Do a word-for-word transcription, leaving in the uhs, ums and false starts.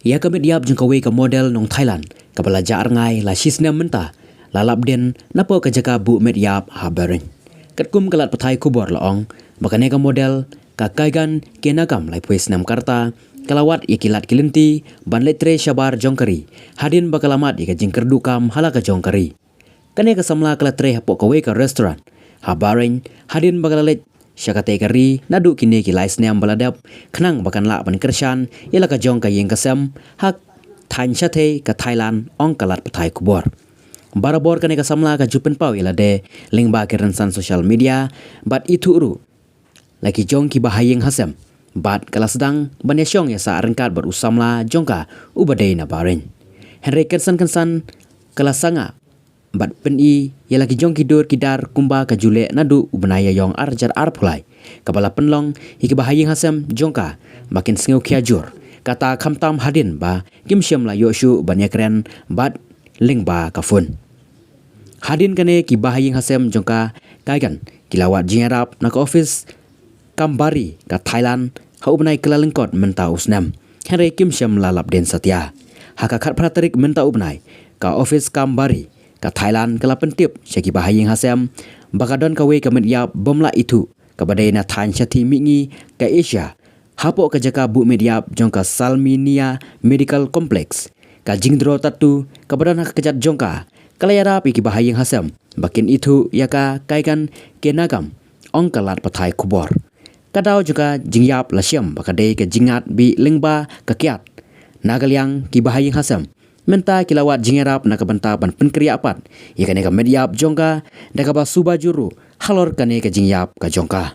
Ïa ka met ïap jong kawei ka model nong Thailand kaba la jah rngai la shisnem mynta la lap dien napoh ka jaka buh met ïap ha Bahrain. Katkum ka lad pathai khubor la ong ba kane ka model, ka Kaigan Kenagam laiphew snem ka rta, ka la wad ïa ki lad ki lynti ban leit trei shabar jong ka ri hadien ba ka la mad ïa ka jingkyrduh kam ha la ka jong ka ri. Kane ka samla ka la trei hapoh kawei ka restaurant ha Bahrain hadien ba ka la leit sha katei ka ri naduh kine ki lai snem ba la dep, khnang ba kan lah ban kyrshan ïa la ka jong ka ïing ka sem ha thaiñ shathie ka Thailand, ong ka lad pathai khubor. Barabor kane ka samla ka ju pynpaw ïa lade lyngba ki rynsan social media bad ithuh ruh la ki jong kiba ha ïing ha sem bad ka la sdang ban ïashong ïasah ryngkat bad u samla jong ka uba dei na Bahrain. Hynrei kynsan kynsan ka la sangah bad pyni ïa la ki jong ki dur ki dar kumba ka ju leh naduh u bnai Ïaiong ar hajar arphew lai, kaba la pynlong ïa kiba ha ïing ha sem jong ka ba kin sngew khia jur, kata khamtam hadien ba kim shym la ïoh shuh ban ïakren bad lyngba ka phone. Hadien kane kiba ha ïing ha sem jong ka Kaigan ki la wad jingïarap na ka ophis kam bari ka Thailand ha u bnai Kyllalyngkot mynta u snem, hynrei kim shym la lap dien satia. Ha ka khatphra tarik mynta u bnai, ka ophis kam bari ka Thailand ka la pyntip sha kiba ha ïing ha sem ba ka don kawei ka met ïap bym lah ithuh kaba dei na thaiñ shathie mihngi ka Asia, hapoh ka jaka buh met ïap jong ka Salminia Medical Complex. Ka jingdro tattoo kaba don ha ka kjat jong ka ka la ïarap ïa kiba ha ïing ha sem ba kin ithuh ïa ka Kaigan Kenagam, ong ka lad pathai khubor. Ka daw jong ka jingïap la shem ba ka dei ka jingngat bih lyngba ka kiad. Na ka liang kiba ha ïing ha sem mynta ki la wad jingïarap na ka bynta ban pynkhreh pat ïa kane ka met ïap jong ka da kaba suba jur ruh halor kane ka jingïap ka jong ka.